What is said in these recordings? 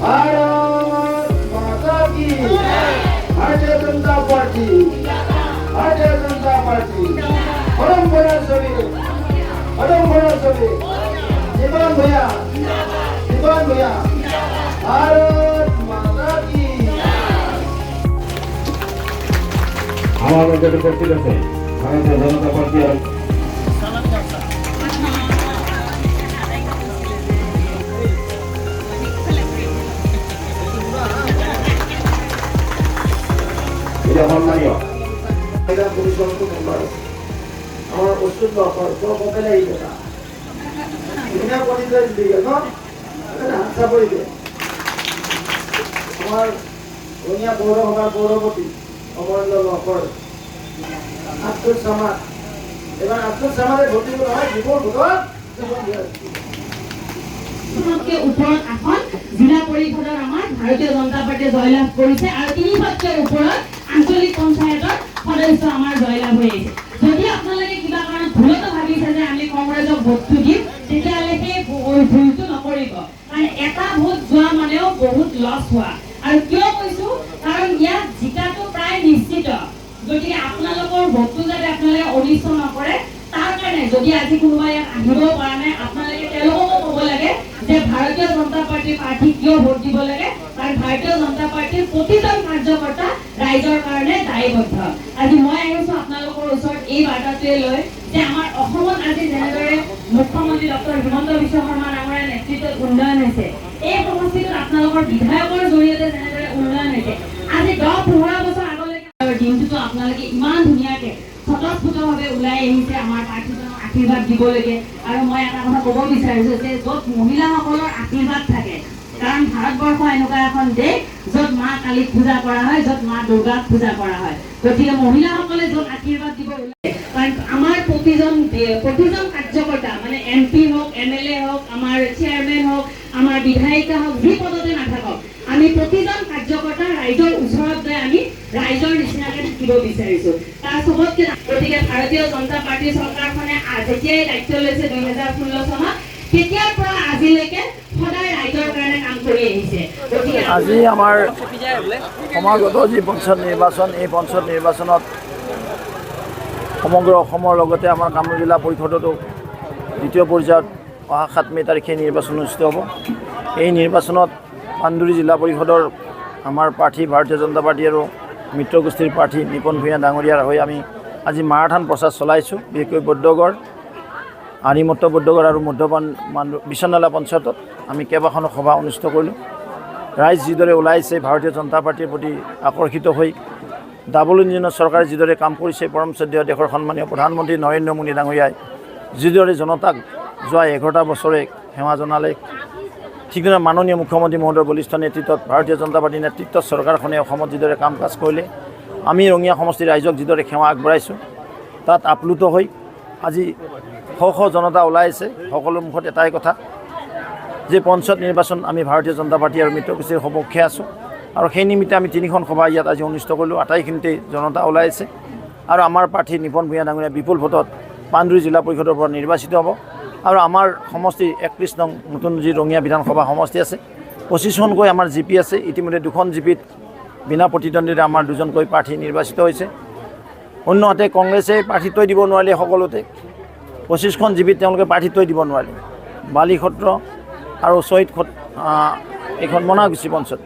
भारत माता की। ভাৰতীয় জনতা পাৰ্টি, ভাৰতীয় জনতা পাৰ্টি। কদম ভূঞাৰ ছবি, কদম ভূঞাৰ ছবি, নিপন ভূঞা, নিপন ভূঞা। भारत माता की। আমার মধ্যে উপস্থিত আছে ভারতীয় জনতা পার্টি আর এটা সন্মানীয় মহিলা কমিশ্যনটো মেম্বাৰ আছে আমাৰ অচ্যুত লহকৰ। বৰ কপেলাই আহি থকা ধুনীয়া কনিজা দি গ'ল ন, সেইকাৰণে হাত চাপৰি দিয়ে। আমাৰ ৰঙিয়া পৌৰসভাৰ পৌৰপতি অমৰেন্দ্ৰ লহকৰ, আব্দুল চামাদ। এবাৰ আব্দুল চামাদে ভোট দিব নহয়, দিব ভোটত। খনতকৈ ওপৰত আসন জিলা পৰিষদৰ আমাৰ ভাৰতীয় জনতা পাৰ্টীয়ে জয়লাভ কৰিছে আৰু 300তকৈ ওপৰত আঞ্চলিক পঞ্চায়তৰ সদস্য আমাৰ জয়লাভ হৈ আহিছে। যদি আপোনালোকে কিবা কাৰণত ভুলতো ভাবিছে যে আমি কংগ্ৰেছক ভোটটো দিম, তেতিয়াহ'লে সেই ভুলটো নকৰিব, কাৰণ এটা ভোট যোৱা মানেও বহুত লছ হোৱা। আৰু কিয় কৈছো, কাৰণ ইয়াত জিকাটো প্ৰায় নিশ্চিত। গতিকে আপোনালোকৰ ভোটটো যাতে আপোনালোকে অনিষ্ট নকৰে, তাৰ কাৰণে যদি আজি কোনোবা ইয়াত আহিব পৰা নাই, আপোনালোকে তেওঁলোককো ক'ব লাগে যে ভাৰতীয় জনতা পাৰ্টীৰ প্ৰাৰ্থীক কিয় ভোট দিব লাগে, কাৰণ ভাৰতীয় জনতা পাৰ্টীৰ প্ৰতিজন কাৰ্যকৰ্তা ৰাইজৰ কাৰণে দায়বদ্ধ। আজি মই আহিছো আপোনালোকৰ ওচৰত এই বাৰ্তাটোৱে লৈ যে আমাৰ অসমত আজি যেনেদৰে মুখ্যমন্ত্ৰী ডক্টৰ হিমন্ত বিশ্ব শৰ্মা ডাঙৰীয়াৰ নেতৃত্বত উন্নয়ন হৈছে, এই সমষ্টিটোত আপোনালোকৰ বিধায়কৰ জৰিয়তে যেনেদৰে উন্নয়ন হৈছে, আজি 10-15 বছৰ আগলৈকে দিনটোতো আপোনালোকে ইমান ধুনীয়াকে স্বতঃস্ফূৰ্তভাৱে ওলাই আহিছে আমাৰ প্ৰাৰ্থীজনক আশীৰ্বাদ দিবলৈকে। আৰু মই এটা কথা ক'ব বিচাৰিছো যে য'ত মহিলাসকলৰ আশীৰ্বাদ থাকে, কাৰণ ভাৰতবৰ্ষ এনেকুৱা এখন দেশ য'ত মা কালীক পূজা কৰা হয়, য'ত মা দুৰ্গাক পূজা কৰা হয়, গতিকে মহিলাসকলে য'ত আশীৰ্বাদ দিব ওলাই, কাৰণ আমাৰ প্ৰতিজন কাৰ্যকৰ্তা, মানে এম পি হওক, এম এল এ হওক, আমাৰ চেয়াৰমেন হওক, আমাৰ বিধায়িকা হওক, যি পদতে নাথাকক, আমি প্ৰতিজন কাৰ্যকৰ্তা ৰাইজৰ ওচৰত গৈ আমি ৰাইজৰ নিচিনাকে থাকিব বিচাৰিছো। তাৰ চবতকে গতিকে ভাৰতীয় জনতা পাৰ্টীৰ চৰকাৰখনে যেতিয়াই দায়িত্ব লৈছে 2016 চনত, তেতিয়াৰ পৰা আজিলৈকে সদায় ৰাইজৰ কাৰণে কাম কৰি আহিছে। গতিকে আজি আমাৰ সমাগত যি পঞ্চায়ত নিৰ্বাচন, এই পঞ্চায়ত নিৰ্বাচনত সমগ্ৰ অসমৰ লগতে আমাৰ কামৰূপ জিলা পৰিষদতো দ্বিতীয় পৰ্যায়ত অহা 7 মে' তাৰিখে নিৰ্বাচন অনুষ্ঠিত হ'ব। এই নিৰ্বাচনত পাণ্ডুৰী জিলা পৰিষদৰ আমাৰ প্ৰাৰ্থী ভাৰতীয় জনতা পাৰ্টী আৰু মিত্ৰগোষ্ঠীৰ প্ৰাৰ্থী নিপন ভূঞা ডাঙৰীয়াৰ হৈ আমি আজি মাৰাথান প্ৰচাৰ চলাইছোঁ। বিশেষকৈ বৈদ্যগড়, আৰিমত্ত বৈদ্যগড় আৰু মধ্যপান বিশ্বনালা পঞ্চায়তত আমি কেইবাখনো সভা অনুষ্ঠিত কৰিলোঁ। ৰাইজ যিদৰে ওলাইছে ভাৰতীয় জনতা পাৰ্টীৰ প্ৰতি আকৰ্ষিত হৈ, ডাবল ইঞ্জিনৰ চৰকাৰে যিদৰে কাম কৰিছে, পৰম শ্ৰদ্ধেয় দেশৰ সন্মানীয় প্ৰধানমন্ত্ৰী নৰেন্দ্ৰ মোদী ডাঙৰীয়াই যিদৰে জনতাক যোৱা 11টা বছৰে সেৱা জনালে, ঠিক তেনেদৰে মাননীয় মুখ্যমন্ত্ৰী মহোদয়ৰ বলিষ্ঠ নেতৃত্বত ভাৰতীয় জনতা পাৰ্টীৰ নেতৃত্বত চৰকাৰখনে অসমত যিদৰে কাম কাজ কৰিলে, আমি ৰঙিয়া সমষ্টিৰ ৰাইজক যিদৰে সেৱা আগবঢ়াইছোঁ, তাত আপ্লুত হৈ আজি শ শ জনতা ওলাই আছে। সকলোৰ মুখত এটাই কথা যে পঞ্চায়ত নিৰ্বাচন আমি ভাৰতীয় জনতা পাৰ্টী আৰু মিত্ৰগোষ্ঠীৰ সপক্ষে আছোঁ আৰু সেই নিমিত্তে আমি 3খন সভা ইয়াত আজি অনুষ্ঠিত কৰিলোঁ। আটাইখিনিতে জনতা ওলাই আছে আৰু আমাৰ প্ৰাৰ্থী নিপন ভূঞা ডাঙৰীয়া বিপুল ভোটত পাণ্ডুৰী জিলা পৰিষদৰ পৰা নিৰ্বাচিত হ'ব। আৰু আমাৰ সমষ্টিৰ 31 নং নতুন যি ৰঙিয়া বিধানসভা সমষ্টি আছে, 25খনকৈ আমাৰ জি পি আছে। ইতিমধ্যে 2খন জি পিত বিনা প্ৰতিদ্বন্দ্বিতাৰে আমাৰ 2জনকৈ প্ৰাৰ্থী নিৰ্বাচিত হৈছে। অন্যহাতে কংগ্ৰেছে প্ৰাৰ্থিত্বই দিব নোৱাৰিলে, সকলোতে 25খন জি পিত তেওঁলোকে প্ৰাৰ্থিত্বই দিব নোৱাৰিলে। বালিসত্ৰ আৰু শ্বহীদ এইখন মনাগুচি পঞ্চায়ত,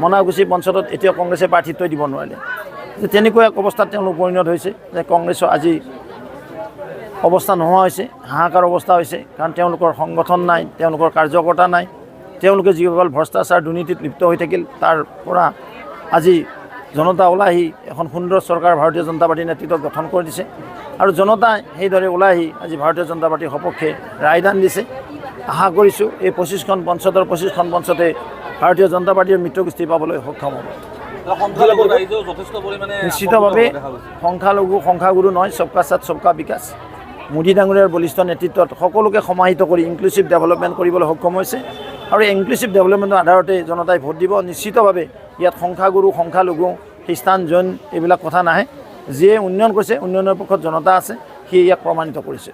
মনাগুচি পঞ্চায়তত এতিয়াও কংগ্ৰেছে প্ৰাৰ্থিত্বই দিব নোৱাৰিলে। যে তেনেকুৱা এক অৱস্থাত তেওঁলোক পৰিণত হৈছে যে কংগ্ৰেছৰ আজি অৱস্থা নোহোৱা হৈছে, হাহাকাৰ অৱস্থা হৈছে। কাৰণ তেওঁলোকৰ সংগঠন নাই, তেওঁলোকৰ কাৰ্যকৰ্তা নাই, তেওঁলোকে যিসকল ভ্ৰষ্টাচাৰ দুৰ্নীতিত লিপ্ত হৈ থাকিল, তাৰ পৰা আজি জনতা ওলাই আহি এখন সুন্দৰ চৰকাৰ ভাৰতীয় জনতা পাৰ্টীৰ নেতৃত্বত গঠন কৰি দিছে আৰু জনতাই সেইদৰে ওলাই আহি আজি ভাৰতীয় জনতা পাৰ্টীৰ সপক্ষে ৰায়দান দিছে। আশা কৰিছোঁ এই 25খন পঞ্চায়তৰ 25খন পঞ্চায়তে ভাৰতীয় জনতা পাৰ্টীৰ মিত্ৰগোষ্ঠী পাবলৈ সক্ষম হ'ব। নিশ্চিতভাৱে সংখ্যালঘু সংখ্যাগুৰু নহয়, সবকা সাথ সবকা বিকাশ, মোদী ডাঙৰীয়াৰ বলিষ্ঠ নেতৃত্বত সকলোকে সমাহিত কৰি ইনক্লুচিভ ডেভেলপমেণ্ট কৰিবলৈ সক্ষম হৈছে আৰু ইনক্লুচিভ ডেভেলপমেণ্টৰ আধাৰতে জনতাই ভোট দিব। নিশ্চিতভাৱে ইয়াত সংখ্যাগুৰু সংখ্যালঘু খ্ৰীষ্টান জৈন এইবিলাক কথা নাহে। যিয়ে উন্নয়ন কৰিছে, উন্নয়নৰ পক্ষত জনতা আছে, সিয়ে ইয়াক প্ৰমাণিত কৰিছে।